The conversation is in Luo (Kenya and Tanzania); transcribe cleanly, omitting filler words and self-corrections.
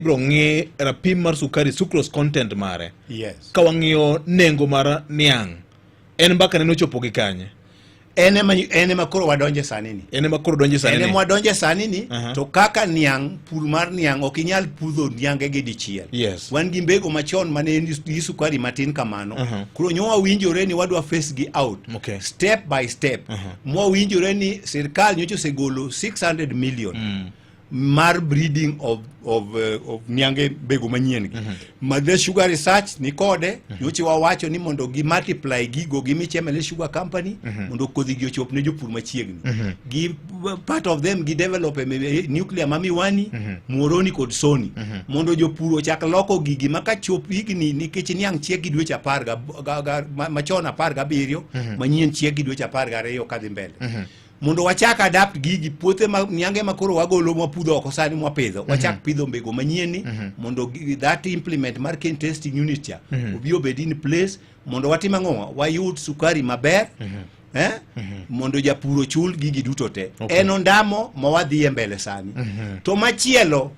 Ibiro ng'i rapim mar sukari, sucrose content mare. Yes. Ka wang'iyo nengo mar niang', en mbaka ne nochopo gi kanye? En ema koro wadonje sani ni. En ema koro donje sani En ni. ema wadonje sani ni. To kaka niang', pur mar niang' ok inyal pudho niange gi dichiel. Wan gi mbego machon mane nigi sukari matin kamano. Koro nyo wawinjore ni wadwa phase gi out step by step. Mwawinjore ni sirkal nyocha osegolo 600 million mar breeding of niange mbegu manyien gi. Madhe Sugar Research ni kode. Nyocha wawacho ni mondo gi multiply gigo gi Michemele Sugar Company mondo kodhi gi ochop ne jopur machiegni. Gi part of them gi develop e nuclear ma Miwani, Muhoroni kod Soni mondo jopur ochak loko gigi ma kachop higni, nikech niang' chiek gi dweche 10 ga machon 17, manyien chiek gi dweche 12 kadhi mbele, mondo wachak adapt gigi puothe ma niange ma koro wagolo mwapudho oko sani mwapidho, wachak pidho mbego manyien ni mondo that implement mar cane testing unit cha obi obed in place mondo watim ang'o? Wayud sukari maber, eh? Mondo japur ochul gigi duto te. En ondamo ma wadhiye mbele sani. To machielo